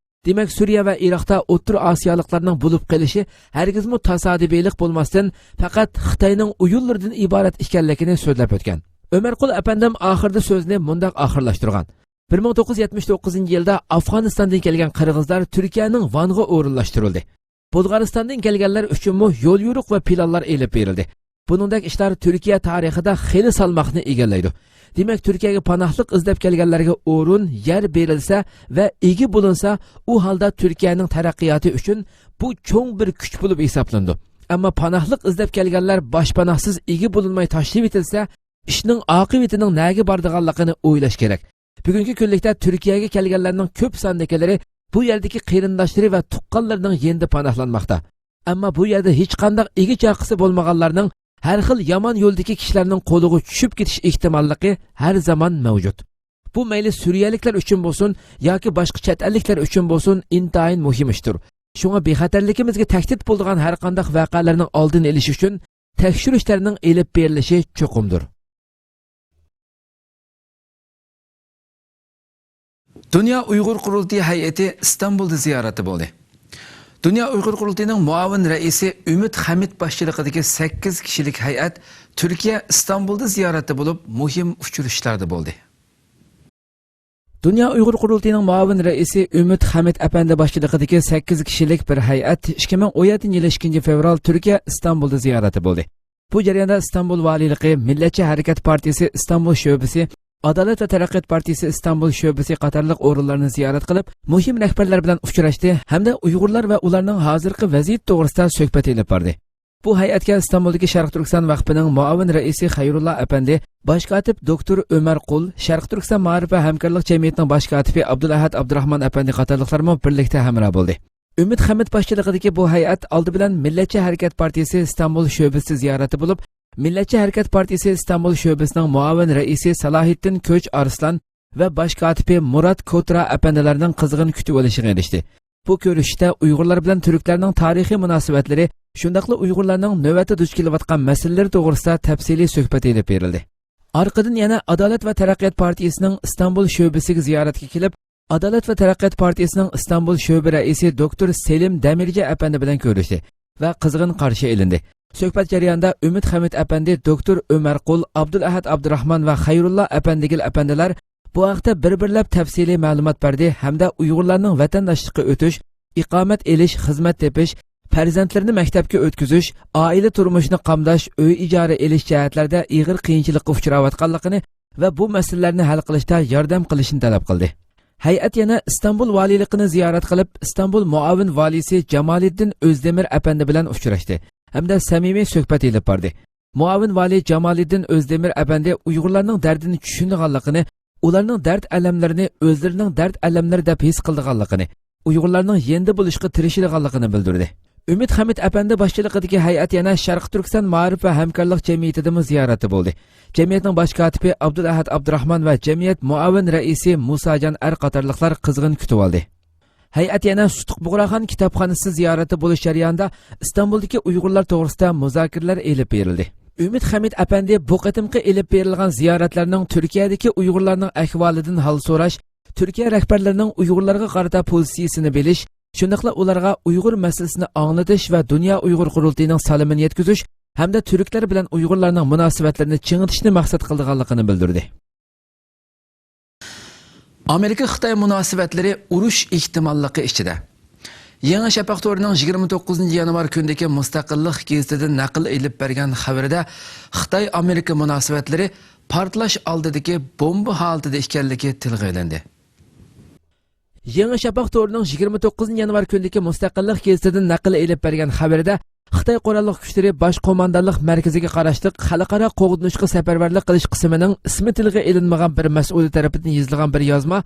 دېمەك، سۈرىيە ۋە ئىراقتا ئوتتۇرا ئاسىيالىقلارنىڭ بولۇپ قېلىشى ھەرگىزمۇ تاسادىپىيلىق بولماستىن، پەقەت خىتاينىڭ ئويۇنلىرىدىن ئىبارەت ئىكەنلىكىنى سۆزلەپ ئۆتكەن. ئۆمەرقۇل ئەپەندىم ئاخىرىدا سۆزىنى مۇنداق ئاخىرلاشتۇرغان: بىر مىڭ توققۇز يۈز يەتمىش توققۇزىنچى يىلدا ئافغانىستاندىن كەلگەن قىرغىزلار تۈركىيەنىڭ ۋانغا ئورۇنلاشتۇرۇلدى. بۇلغارىستاندىن كەلگەنلەر ئۈچۈنمۇ يوليورۇق ۋە پىلانلار ئېلىپ بېرىلدى. بۇنىڭدەك ئىشلار تۈركىيە تارىخىدا خېلى سالماقنى ئىگىلەيدۇ. دېمەك، تۈركىيەگە پاناھلىق ئىزدەپ كەلگەنلەرگە ئورۇن، يەر بېرىلسە ۋە ئىگە بولۇنسا، ئۇ ھالدا تۈركىيەنىڭ تەرەققىياتى ئۈچۈن بۇ چوڭ بىر كۈچ بولۇپ ھېسابلىنىدۇ. ئەمما پاناھلىق ئىزدەپ كەلگەنلەر باشپاناھسىز ئىگە بولۇنماي تاشلىۋېتىلسە، ئىشنىڭ ئاقىۋىتىنىڭ نەگە بارىدىغانلىقىنى ئويلاش كېرەك. بۈگۈنكى كۈنلۈكتە تۈركىيەگە كەلگەنلەرنىڭ كۆپ ساندىكىلىرى بۇ يەردىكى قېرىنداشلىرى ۋە تۇغقانلىرىنىڭ يېنىدا پاناھلانماقتا. ئەمما بۇ يەردە ھېچقانداق ئىگە-چاقىسى بولمىغانلارنىڭ ھەر خىل يامان يولدىكى كىشىلەرنىڭ قولىغا چۈشۈپ كېتىش ئېھتىماللىقى ھەر زامان مەۋجۇت. بۇ مەيلى سۈرىيەلىكلەر ئۈچۈن بولسۇن ياكى باشقا چەت ئەللىكلەر ئۈچۈن بولسۇن، ئىنتايىن مۇھىم ئىشتۇر. شۇڭا بىخەتەرلىكىمىزگە تەھدىت بولىدىغان ھەرقانداق ۋەقەلەرنىڭ ئالدىنى ئېلىش ئۈچۈن تەكشۈرۈشلەرنىڭ ئېلىپ بېرىلىشى چوقۇمدۇر. دۇنيا ئۇيغۇر قۇرۇلتىيى ھەيئىتى ئىستانبۇلدا زىيارەتتە بولدى. دۇنيا ئۇيغۇر قۇرۇلتىيىنىڭ مۇئاۋىن رەئىسى ئۈمىد خەمىت باشچىلىقىدىكى سەككىز كىشىلىك ھەيئەت تۈركىيە ئىستانبۇلدا زىيارەتتە بولۇپ، مۇھىم ئۇچرىشىشلاردا بولدى. دۇنيا ئۇيغۇر قۇرۇلتىيىنىڭ مۇئاۋىن رەئىسى ئۈمىد خەمىت ئەپەندى باشچىلىقىدىكى سەككىز كىشىلىك بىر ھەيئەت ئىككى مىڭ ئون يەتتىنچى يىلى ئىككىنچى فېۋرال تۈركىيە ئىستانبۇلدا زىيارەتتە بولدى. بۇ جەرياندا ئىستانبۇل ۋالىيلىقى، مىللەتچى ھەرىكەت پارتىيىسى ئىستانبۇل شۆبىسى، ئادالەت ۋە تەرەققىيات پارتىيىسى ئىستانبۇل شۆبىسى قاتارلىق ئورۇنلارنى زىيارەت قىلىپ، مۇھىم رەھبەرلەر بىلەن ئۇچراشتى ھەمدە ئۇيغۇرلار ۋە ئۇلارنىڭ ھازىرقى ۋەزىيىتى توغرىسىدا سۆھبەت ئېلىپ باردى. بۇ ھەيئەتكە ئىستانبۇلدىكى شەرقىي تۈركىستان ۋەقپىنىڭ مۇئاۋىن رەئىسى خەيرۇللا ئەپەندى، باش كاتىپ دوكتور ئۆمەر قۇل، شەرقىي تۈركىستان مائارىپ ۋە ھەمكارلىق جەمئىيىتىنىڭ باش كاتىپى ئابدۇلئەھەد ئابدۇراخمان ئەپەندى قاتارلىقلارمۇ بىرلىكتە ھەمراھ بولدى. ئۈمىد خەمىت باشچىلىقىدىكى بۇ ھەيئەت ئالدى بىلەن مىللەتچى ھەرىكەت پارتىيىسى ئىستانبۇل شۆبىسى زىيارەتتە بولۇپ، مىللەتچى ھەرىكەت پارتىيىسى ئىستانبۇل شۆبىسىنىڭ مۇئاۋىن رەئىسى سالاھىددىن كۆچ ئارسلان ۋە باش كاتىپى مۇرات كوترا ئەپەندىلەرنىڭ قىزغىن كۈتۈۋېلىشىغا ئېرىشتى. بۇ كۆرۈشۈشتە ئۇيغۇرلار بىلەن تۈركلەرنىڭ تارىخىي مۇناسىۋەتلىرى، شۇنداقلا ئۇيغۇرلارنىڭ نۆۋەتتە دۇچ كېلىۋاتقان مەسىلىلىرى توغرىسىدا تەپسىلىي سۆھبەت ئېلىپ بېرىلدى. ئارقىدىن يەنە ئادالەت ۋە تەرەققىيات پارتىيىسىنىڭ ئىستانبۇل شۆبىسىگە زىيارەتكە كېلىپ، ئادالەت ۋە تەرەققىيات پارتىيىسىنىڭ ئىستانبۇل شۆبە رەئىسى دوكتور سېلىم دەمىرجى ئەپەندى بىلەن كۆرۈشتى ۋە قىزغىن قارشى ئېلىندى. سۆھبەت جەريانىدا ئۈمىد خەمىت ئەپەندى، دوكتور ئۆمەر قۇل، ئابدۇلئەھەد ئابدۇراخمان ۋە خەيرۇللا ئەپەندىگىل ئەپەندىلەر بۇ ھەقتە بىر-بىرلەپ تەپسىلىي مەلۇمات بەردى ھەمدە ئۇيغۇرلارنىڭ ۋەتەنداشلىققا ئۆتۈش، ئىقامەت ئېلىش، خىزمەت تېپىش، پەرزەنتلىرىنى مەكتەپكە ئۆتكۈزۈش، ئائىلە تۇرمۇشىنى قامداش، ئۆي ئىجارە ئېلىش جەھەتلەردە ئېغىر قىيىنچىلىققا ئۇچراۋاتقانلىقىنى ۋە بۇ مەسىلىلەرنى ھەل قىلىشتا ياردەم قىلىشنى تەلەپ قىلدى. ھەيئەت يەنە ئىستانبۇل ۋالىيلىقىنى زىيارەت قىلىپ، ئىستانبۇل مۇئاۋىن ۋالىيسى جامالىددىن ئۆزدېمىر ئەپەندى بىلەن ئۇچراشتى ھەمدە سەمىمىي سۆھبەت ئېلىپ باردى. مۇئاۋىن ۋالىي جامالىددىن ئۆزدېمىر ئەپەندى ئۇيغۇرلارنىڭ دەردىنى چۈشىنىدىغانلىقىنى، ئۇلارنىڭ دەرد ئەلەملىرىنى ئۆزلىرىنىڭ دەرد ئەلەملىرى دەپ ھېس قىلىدىغانلىقىنى، ئۇيغۇرلارنىڭ يېنىدا بولۇشقا تىرىشىدىغانلىقىنى بىلدۈردى. ئۈمىد خەمىت ئەپەندى باشچىلىقىدىكى ھەيئەت يەنە شەرقىي تۈركىستان مائارىپ ۋە ھەمكارلىق جەمئىيىتىدىمۇ زىيارەتتە بولدى. جەمئىيەتنىڭ باش كاتىپى ئابدۇلئەھەد ئابدۇراخمان ۋە جەمئىيەت مۇئاۋىن رەئىسى مۇساجان ئەر قاتارلىقلار قىزغىن كۈتۈۋالدى. ھەيئەت يەنە سۇتۇق بۇغراخان كىتابخانىسى زىيارىتى بولۇش جەريانىدا ئىستانبۇلدىكى ئۇيغۇرلار توغرىسىدا مۇزاكىرىلەر ئېلىپ بېرىلدى. ئۈمىد خەمىت ئەپەندى بۇ قېتىمقى ئېلىپ بېرىلغان زىيارەتلەرنىڭ تۈركىيەدىكى ئۇيغۇرلارنىڭ ئەھۋالىدىن ھال سوراش، تۈركىيە رەھبەرلىرىنىڭ ئۇيغۇرلارغا قارىتا پوزىتسىيىسىنى بىلىش، شۇنداقلا ئۇلارغا ئۇيغۇر مەسىلىسىنى ئاڭلىتىش ۋە دۇنيا ئۇيغۇر قۇرۇلتىيىنىڭ سالىمىنى يەتكۈزۈش ھەمدە تۈركلەر بىلەن ئۇيغۇرلارنىڭ مۇناسىۋەتلىرىنى چىڭىتىشنى مەقسەت قىلىدىغانلىقىنى بىلدۈردى. ئامېرىكا-خىتاي مۇناسىۋەتلىرى ئۇرۇش ئېھتىماللىقى ئىچىدە. يېڭى شەپەق تورىنىڭ يىگىرمە توققۇزىنچى يانۋار كۈنىدىكى مۇستەقىللىق گېزىتىدىن نەقىل ئېلىپ بەرگەن خەۋىرىدە خىتاي-ئامېرىكا مۇناسىۋەتلىرى پارتلاش ئالدىدىكى بومبا ھالىتىدە ئىكەنلىكى تىلغا ئېلىندى. يېڭى شەپەق تورىنىڭ يىگىرمە توققۇزىنچى يانۋار كۈنىدىكى مۇستەقىللىق گېزىتىدىن نەقىل ئېلىپ بەرگەن خەۋىرىدە، خىتاي قوراللىق كۈچلىرى باش قوماندانلىق مەركىزىگە قاراشلىق خەلقئارا قوغدىنىشقا سەپەرۋەرلىك قىلىش قىسمىنىڭ ئىسمى تىلغا ئېلىنمىغان بىر مەسئۇلى تەرىپىدىن يېزىلغان بىر يازما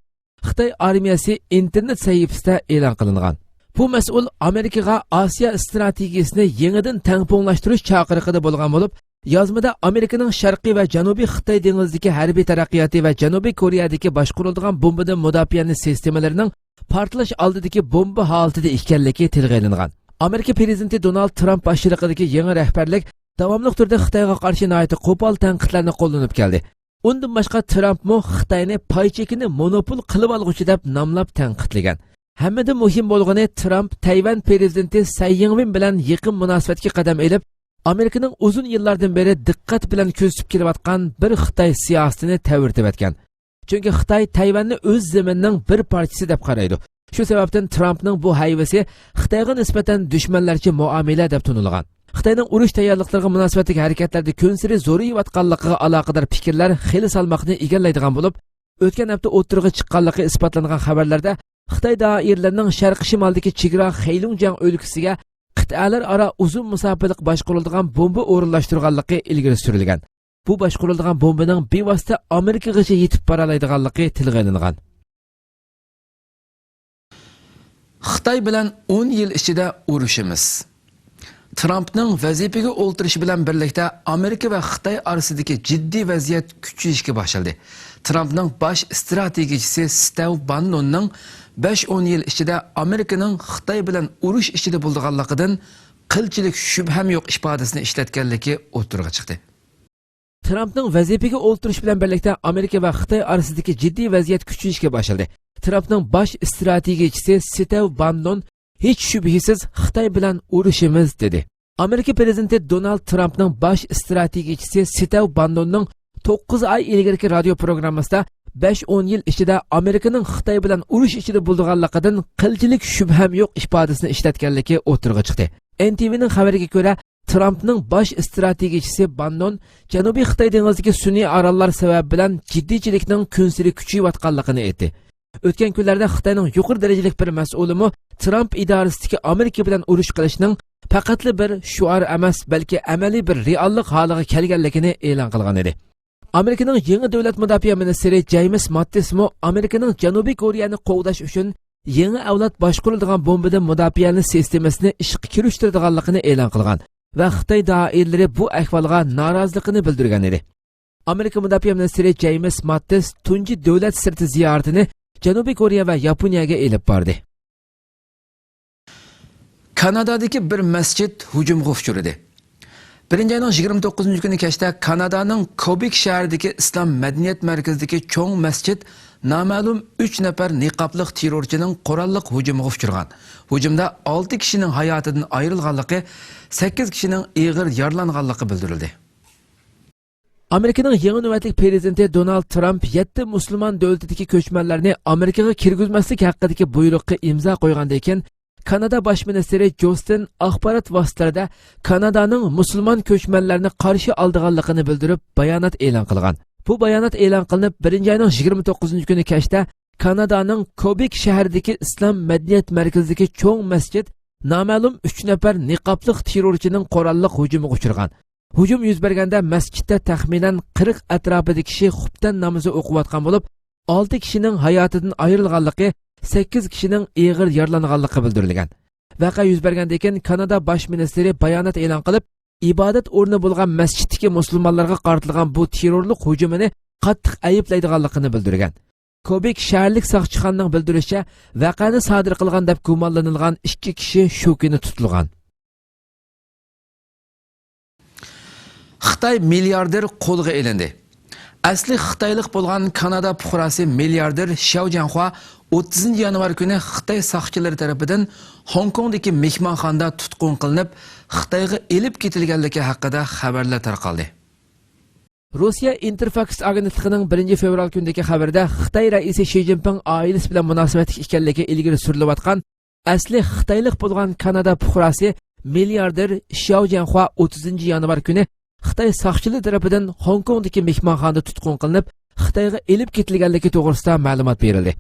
خىتاي ئارمىيەسى ئىنتېرنېت سەھىپىسىدە ئېلان قىلىنغان. بۇ مەسئۇل ئامېرىكىغا ئاسىيا ئىستراتېگىيىسىنى يېڭىدىن تەڭپۇڭلاشتۇرۇش چاقىرىقىدا بولغان بولۇپ، يازمىدا ئامېرىكىنىڭ شەرقىي ۋە جەنۇبىي خىتاي دېڭىزىدىكى ھەربىي تەرەققىياتى ۋە جەنۇبىي كورېيەدىكى باشقۇرۇلىدىغان بومبىدىن مۇداپىئەلىنىش سىستېمىلىرىنىڭ پارتلاش ئالدىدىكى بومبا ھالىتىدە ئىكەنلىكى تىلغا ئېلىنغان. ئامېرىكا پىرېزىدېنتى دونالد ترامپ باشچىلىقىدىكى يېڭى رەھبەرلىك داۋاملىق تۈردە خىتايغا قارشى ناھايىتى قوپال تەنقىدلەرنى قوللىنىپ كەلدى. ئۇندىن باشقا، ترامپمۇ خىتاينى پاي چېكىنى مونوپول قىلىۋالغۇچى دەپ ناملاپ تەنقىدلىگەن. ھەممىدىن مۇھىم بولغىنى، ترامپ تەيۋەن پىرېزىدېنتى سەي يىڭۋېن بىلەن يېقىن مۇناسىۋەتكە قەدەم ئېلىپ، ئامېرىكىنىڭ ئۇزۇن يىللاردىن بېرى دىققەت بىلەن كۆزىتىپ كېلىۋاتقان بىر خىتاي سىياسىتىنى تەۋرىتىۋەتكەن. چۈنكى خىتاي تەيۋەننى ئۆز زېمىنىنىڭ بىر پارچىسى دەپ قارايدۇ. شۇ سەۋەبتىن ترامپنىڭ بۇ ھەيۋىسى خىتايغا نىسبەتەن دۈشمەنلەرچە مۇئامىلە دەپ تونۇلغان. خىتاينىڭ ئۇرۇش تەييارلىقلىرىغا مۇناسىۋەتلىك ھەرىكەتلەردە كۈنسېرى زورىيىۋاتقانلىقىغا ئالاقىدار پىكىرلەر خېلى سالماقنى ئىگىلەيدىغان بولۇپ، ئۆتكەن ھەپتە ئوتتۇرىغا چىققانلىقى ئىسپاتلانغان خەۋەرلەردە خىتاي دائىرىلىرىنىڭ شەرقىي شىمالدىكى چېگرا خەيلۇڭجياڭ ئۆلكىسىگە قىتئەلەر ئارا ئۇزۇن مۇساپىلىق باشقۇرۇلىدىغان بومبا ئورۇنلاشتۇرغانلىقى ئىلگىرى سۈرۈلگەن. بۇ باشقۇرۇلىدىغان بومبىنىڭ بىۋاسىتە ئامېرىكىغىچە يېتىپ بارالايدىغانلىقى تىلغا ئېلىنغان. خىتاي بىلەن ئون يىل ئىچىدە ئۇرۇشىمىز. ترامپنىڭ ۋەزىپىگە ئولتۇرۇشى بىلەن بىرلىكتە ئامېرىكا ۋە خىتاي ئارىسىدىكى جىددىي ۋەزىيەت كۈچىيىشكە باشلىدى. ترامپنىڭ باش ئىستراتېگىيىچىسى ستېۋ باننوننىڭ بەش ئون يىل ئىچىدە ئامېرىكىنىڭ خىتاي بىلەن ئۇرۇش ئىچىدە بولىدىغانلىقىدىن قىلچىلىك شۈبھەم يوق ئىپادىسىنى ئىشلەتكەنلىكى ئوتتۇرىغا چىقتى. ترامپنىڭ ۋەزىپىگە ئولتۇرۇش بىلەن بىرلىكتە ئامېرىكا ۋە خىتاي ئارىسىدىكى جىددىي ۋەزىيەت كۈچىيىشكە باشلىدى. ترامپنىڭ باش ئىستراتېگىيىچىسى ستېۋ باننون، «ھېچ شۈبھىسىز خىتاي بىلەن ئۇرۇشىمىز» دېدى. ئامېرىكا پىرېزىدېنتى دونالد ترامپنىڭ باش ئىستراتېگىيىچىسى ستېۋ باننوننىڭ توققۇز ئاي ئىلگىرىكى رادىيو پروگراممىسىدا بەش ئون يىل ئىچىدە ئامېرىكىنىڭ خىتاي بىلەن ئۇرۇش ئىچىدە بولىدىغانلىقىدىن قىلچىلىك شۈبھەم يوق ئىپادىسىنى ئىشلەتكەنلىكى ئوتتۇرىغا چىقتى. ئېن تى ۋىنىڭ خەۋىرىگە كۆرە، ترامپنىڭ باش ئىستراتېگىيىچىسى باننون جەنۇبىي خىتاي دېڭىزىدىكى سۈنئىي ئاراللار سەۋەبى بىلەن جىددىيچىلىكنىڭ كۈنسېرى كۈچىيىۋاتقانلىقىنى ئېيتتى. ئۆتكەن كۈنلەردە خىتاينىڭ يۇقىرى دەرىجىلىك بىر مەسئۇلىمۇ ترامپ ئىدارىسىدىكى ئامېرىكا بىلەن ئۇرۇش قىلىشنىڭ پەقەتلا بىر شوئار ئەمەس، بەلكى ئەمەلىي بىر رېئاللىق ھالىغا كەلگەنلىكىنى ئېلان قىلغان ئىدى. ئامېرىكىنىڭ يېڭى دۆلەت مۇداپىئە مىنىستىرى جېيمىس ماتتىسمۇ ئامېرىكىنىڭ جەنۇبىي كورېيەنى قوغداش ئۈچۈن يېڭى ئەۋلاد باشقۇرۇلىدىغان بومبىدىن مۇداپىئەلىنىش سىستېمىسىنى ئىشقا كىرىشتۈرىدىغانلىقىنى ئېلان قىلغان ۋە خىتاي دائىرىلىرى بۇ ئەھۋالغا نارازىلىقىنى بىلدۈرگەن ئىدى. ئامېرىكا مۇداپىئە مىنىستىرى جېيمىس ماتتىس تۇنجى دۆلەت سىرتى زىيارىتىنى جەنۇبىي كورېيە ۋە ياپونىيەگە ئېلىپ باردى. كانادادىكى بىر مەسچىت ھۇجۇمغا ئۇچرىدى. بىرىنچى ئاينىڭ يىگىرمە توققۇزىنچى كۈنى كەچتە كانادانىڭ كوبېك شەھىرىدىكى ئىسلام مەدەنىيەت مەركىزىدىكى چوڭ مەسچىت نامەلۇم ئۈچ نەپەر نىقابلىق تېررورچىنىڭ قوراللىق ھۇجۇمىغا ئۇچرىغان. ھۇجۇمدا ئالتە كىشىنىڭ ھاياتىدىن ئايرىلغانلىقى، سەككىز كىشىنىڭ ئېغىر يارىلانغانلىقى بىلدۈرۈلدى. ئامېرىكىنىڭ يېڭى نۆۋەتلىك پىرېزىدېنتى دونالد ترامپ يەتتە مۇسۇلمان دۆلىتىدىكى كۆچمەنلەرنى ئامېرىكىغا كىرگۈزمەسلىك ھەققىدىكى بۇيرۇققا ئىمزا قويغاندىن كېيىن، كانادا باش مىنىستىرى جوستىن ئاخبارات ۋاسىتىلىرىدە كانادانىڭ مۇسۇلمان كۆچمەنلەرنى قارشى ئالىدىغانلىقىنى بىلدۈرۈپ، بايانات ئېلان قىلغان. بۇ بايانات ئېلان قىلىنىپ، بىرىنچى ئاينىڭ يىگىرمە توققۇزىنچى كۈنى كەچتە كانادانىڭ كوبېك شەھىرىدىكى ئىسلام مەدەنىيەت مەركىزىدىكى چوڭ مەسچىت نامەلۇم ئۈچ نەپەر نىقابلىق تېررورچىنىڭ قوراللىق ھۇجۇمىغا ئۇچرىغان. ھۇجۇم يۈز بەرگەندە مەسچىتتە تەخمىنەن قىرىق ئەتراپىدا كىشى خۇپتەن نامىزى ئوقۇۋاتقان بولۇپ، ئالتە كىشىنىڭ ھاياتىدىن ئايرىلغانلىقى، سەككىز كىشىنىڭ ئېغىر يارىلانغانلىقى بىلدۈرۈلگەن. ۋەقە يۈز بەرگەندىن كېيىن، كانادا باش مىنىستىرى بايانات ئېلان قىلىپ، ئىبادەت ئورنى بولغان مەسچىتتىكى مۇسۇلمانلارغا قارىتىلغان بۇ تېررورلۇق ھۇجۇمىنى قاتتىق ئەيىبلەيدىغانلىقىنى بىلدۈرگەن. كوبېك شەھەرلىك ساقچىخانىنىڭ بىلدۈرۈشىچە، ۋەقەنى سادىر قىلغان دەپ گۇمانلىنىلغان ئىككى كىشى شۇ كۈنى تۇتۇلغان. خىتاي مىلياردېر قولغا ئېلىندى. ئەسلى خىتايلىق بولغان كانادا پۇقراسى مىلياردېر شياۋ جيەنخۇا ئوتتۇزىنچى يانۋار كۈنى خىتاي ساقچىلىرى تەرىپىدىن خوڭكوڭدىكى مېھمانخانىدا تۇتقۇن قىلىنىپ، خىتايغا ئېلىپ كېتىلگەنلىكى ھەققىدە خەۋەرلەر تارقالدى. روسىيە ئىنتېرفاكس ئاگېنتلىقىنىڭ بىرىنچى فېۋرال كۈنىدىكى خەۋىرىدە خىتاي رەئىسى شى جىنپىڭ ئائىلىسى بىلەن مۇناسىۋەتلىك ئىكەنلىكى ئىلگىرى سۈرۈلۈۋاتقان ئەسلى خىتايلىق بولغان كانادا پۇقراسى مىلياردېر شياۋ جيەنخۇا ئوتتۇزىنچى يانۋار كۈنى خىتاي ساقچىلىرى تەرىپىدىن خوڭكوڭدىكى مېھمانخانىدا تۇتقۇن قىلىنىپ، خىتايغا ئېلىپ كېتىلگەنلىكى توغرىسىدا مەلۇمات بېرىلدى.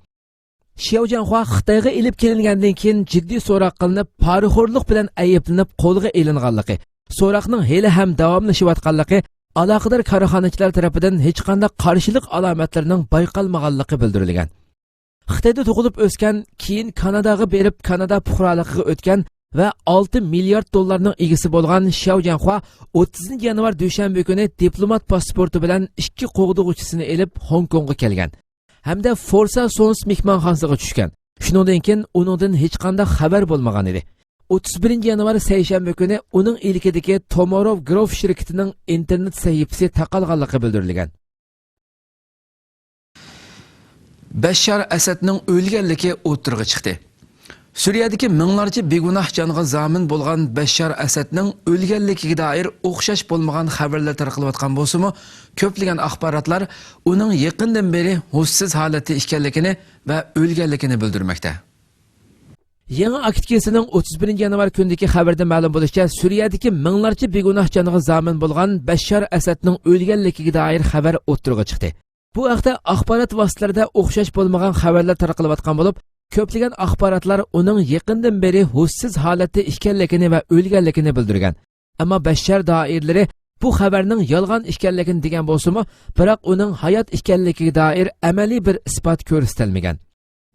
شياۋ جيەنخۇا خىتايغا ئېلىپ كېلىنگەندىن كېيىن جىددىي سوراق قىلىنىپ، پارىخورلۇق بىلەن ئەيىبلىنىپ قولغا ئېلىنغانلىقى، سوراقنىڭ ھېلىھەم داۋاملىشىۋاتقانلىقى، ئالاقىدار كارخانىچىلار تەرىپىدىن ھېچقانداق قارشىلىق ئالامەتلىرىنىڭ بايقالمىغانلىقى بىلدۈرۈلگەن. خىتايدا تۇغۇلۇپ ئۆسكەن، كېيىن كاناداغا بېرىپ، كانادا پۇقرالىقىغا ئۆتكەن ۋە ئالتە مىليارد دوللارنىڭ ئىگىسى بولغان شياۋ جيەنخۇا ئوتتۇزىنچى يانۋار دۈشەنبە كۈنى دىپلومات پاسپورتى بىلەن ئىككى قوغدىغۇچىسىنى ئېلىپ خوڭكوڭغا كەلگەن ھەمدە فورسا سونس مېھمانخانىسىغا چۈشكەن. شۇنىڭدىن كېيىن ئۇنىڭدىن ھېچقانداق خەۋەر بولمىغان ئىدى. ئوتتۇز بىرىنچى يانۋار سەيشەنبە كۈنى ئۇنىڭ ئىلكىدىكى توموروف گروف شىركىتىنىڭ ئىنتېرنېت سەھىپىسى تاقالغانلىقى بىلدۈرۈلگەن. بەششار ئەسەدنىڭ ئۆلگەنلىكى ئوتتۇرىغا چىقتى. سۈرىيەدىكى مىڭلارچە بىگۇناھ جانغا زامىن بولغان بەششار ئەسەدنىڭ ئۆلگەنلىكىگە دائىر ئوخشاش بولمىغان خەۋەرلەر تارقىلىۋاتقان بولسىمۇ، كۆپلىگەن ئاخباراتلار ئۇنىڭ يېقىندىن بېرى ھوشسىز ھالەتتە ئىكەنلىكىنى ۋە ئۆلگەنلىكىنى بىلدۈرمەكتە. يېڭى ئاكتىكىسىنىڭ ئوتتۇز بىرىنچى يانۋار كۈنىدىكى خەۋىرىدە مەلۇم بولۇشىچە، سۈرىيەدىكى مىڭلارچە بىگۇناھ جانغا زامىن بولغان بەششار ئەسەدنىڭ ئۆلگەنلىكىگە دائىر خەۋەر ئوتتۇرىغا چىقتى. بۇ ھەقتە ئاخبارات ۋاسىتىلىرىدە ئوخشاش بولمىغان خەۋەرلەر تارقىلىۋاتقان بولۇپ، كۆپلىگەن ئاخباراتلار ئۇنىڭ يېقىندىن بېرى ھوشسىز ھالەتتە ئىكەنلىكىنى ۋە ئۆلگەنلىكىنى بىلدۈرگەن. ئەمما بەششار دائىرىلىرى بۇ خەۋەرنىڭ يالغان ئىكەنلىكىنى دېگەن بولسىمۇ، بىراق ئۇنىڭ ھايات ئىكەنلىكىگە دائىر ئەمەلىي بىر ئىسپات كۆرسىتەلمىگەن.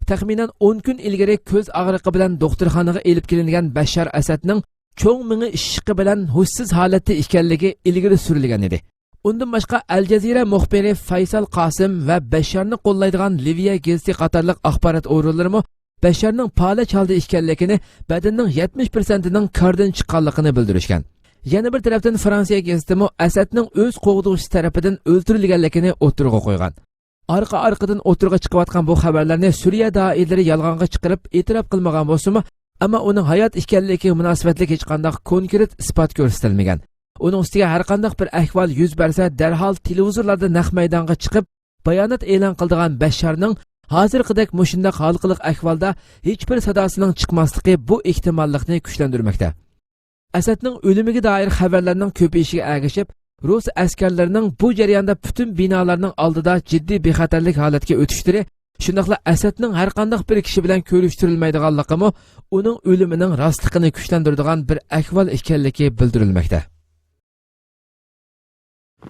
تەخمىنەن ئون كۈن ئىلگىرى كۆز ئاغرىقى بىلەن دوختۇرخانىغا ئېلىپ كېلىنگەن بەششار ئەسەدنىڭ چوڭ مېڭە ئىششىقى بىلەن ھوشسىز ھالەتتە ئىكەنلىكى ئىلگىرى سۈرۈلگەن ئىدى. ئۇندىن باشقا، ئەل جەزىرە مۇخبىرى فەيسال قاسىم ۋە بەششارنى قوللايدىغان لىۋىيە گېزىتى قاتارلىق ئاخبارات ئورۇنلىرىمۇ بەششارنىڭ پالەچ ھالدا ئىكەنلىكىنى، بەدىنىنىڭ يەتمىش پىرسەنتىنىڭ كاردىن چىققانلىقىنى بىلدۈرۈشكەن. يەنە بىر تەرەپتىن، فرانسىيە گېزىتىمۇ ئەسەدنىڭ ئۆز قوغدىغۇچىسى تەرىپىدىن ئۆلتۈرۈلگەنلىكىنى ئوتتۇرىغا قويغان. ئارقا-ئارقىدىن ئوتتۇرىغا چىقىۋاتقان بۇ خەۋەرلەرنى سۈرىيە دائىرىلىرى يالغانغا چىقىرىپ ئېتىراپ قىلمىغان بولسىمۇ، ئەمما ئۇنىڭ ھايات ئىكەنلىكىگە مۇناسىۋەتلىك ھېچقانداق كونكرېت ئىسپات كۆرسىتىلمىگەن. ئۇنىڭ ئۈستىگە ھەرقانداق بىر ئەھۋال يۈز بەرسە، دەرھال تېلېۋىزورلاردا نەق مەيدانغا چىقىپ، بايانات ئېلان قىلىدىغان بەششارنىڭ ھازىرقىدەك مۇشۇنداق ھالقىلىق ئەھۋالدا ھېچبىر ساداسىنىڭ چىقماسلىقى بۇ ئېھتىماللىقنى كۈچلەندۈرمەكتە. ئەسەدنىڭ ئۆلۈمىگە دائىر خەۋەرلەرنىڭ كۆپىيىشىگە ئەگىشىپ، رۇس ئەسكەرلىرىنىڭ بۇ جەرياندا پۈتۈن بىنالارنىڭ ئالدىدا جىددىي بىخەتەرلىك ھالەتكە ئۆتۈشلىرى، شۇنداقلا ئەسەدنىڭ ھەرقانداق بىر كىشى بىلەن كۆرۈشتۈرۈلمەيدىغانلىقىمۇ ئۇنىڭ ئۆلۈمىنىڭ راستلىقىنى كۈچلەندۈرىدىغان بىر ئەھۋال ئىكەنلىكى بىلدۈرۈلمەكتە.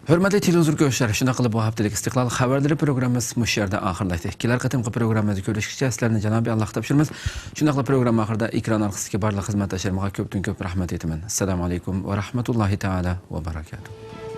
ھۆرمەتلىك تېلېۋىزور كۆرۈشلەر، شۇنداق قىلىپ بۇ ھەپتىلىك ئىستىقلال خەۋەرلىرى پروگراممىمىز مۇشۇ يەردە ئاخىرلاشتى. كېلەر قېتىمقى پروگراممىمىزدا كۆرۈشكىچە سىلەرنى جانابى ئاللاھقا تاپشۇرىمىز. شۇنداقلا پروگرامما ئاخىرىدا ئېكران ئارقىسىدىكى بارلىق خىزمەتداشلىرىمغا كۆپتىن كۆپ رەھمەت ئېيتىمەن. ئەسسالامۇ ئەلەيكۇم ۋە رەھمەتۇللاھى تائالا ۋە بەرەكاتۇھ.